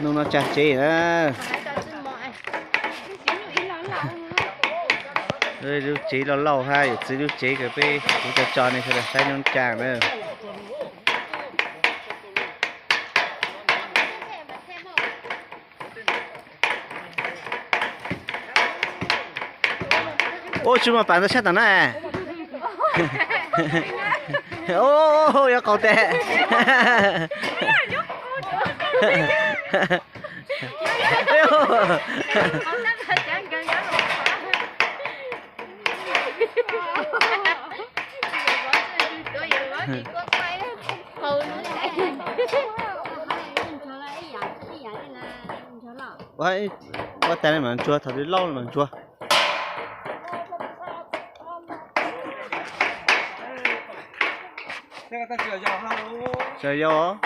Hnub no tsa tsev na. Lub tsev loj loj hab, yawm txiv lub tsev, kuv peb kuv tso tso nej sawv daws saib nyob tsa na. Ua tsis muaj pam ntawd sab tom na. Yuav qaug tes. Ua tas li mas ntsuag, thaum twg lauj mas ntsuag. Tsis yau.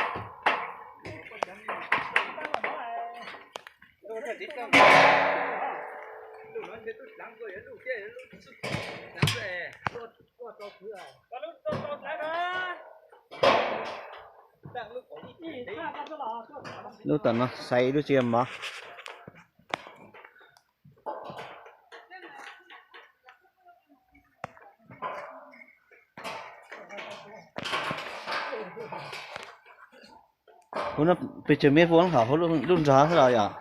Lub tom no xaiv ib lub tsev mov. Kuv no pes tsawg mev vuông hauv lub nrog xwb los yom?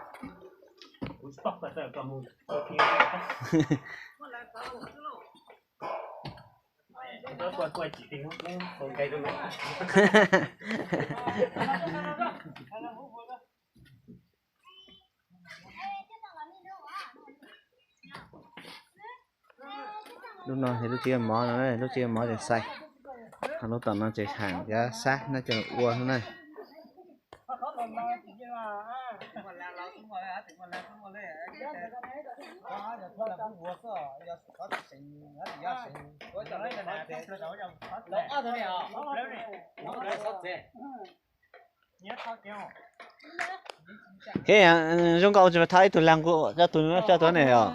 Lub no yog lub tsev mov no, lub tsev mov ces xais. Ho lub tom no ces haam cov xab no coj ua no na. Ces zoo nkaus tsis thov ib tug lag nqus coj tus no coj tuaj ne os.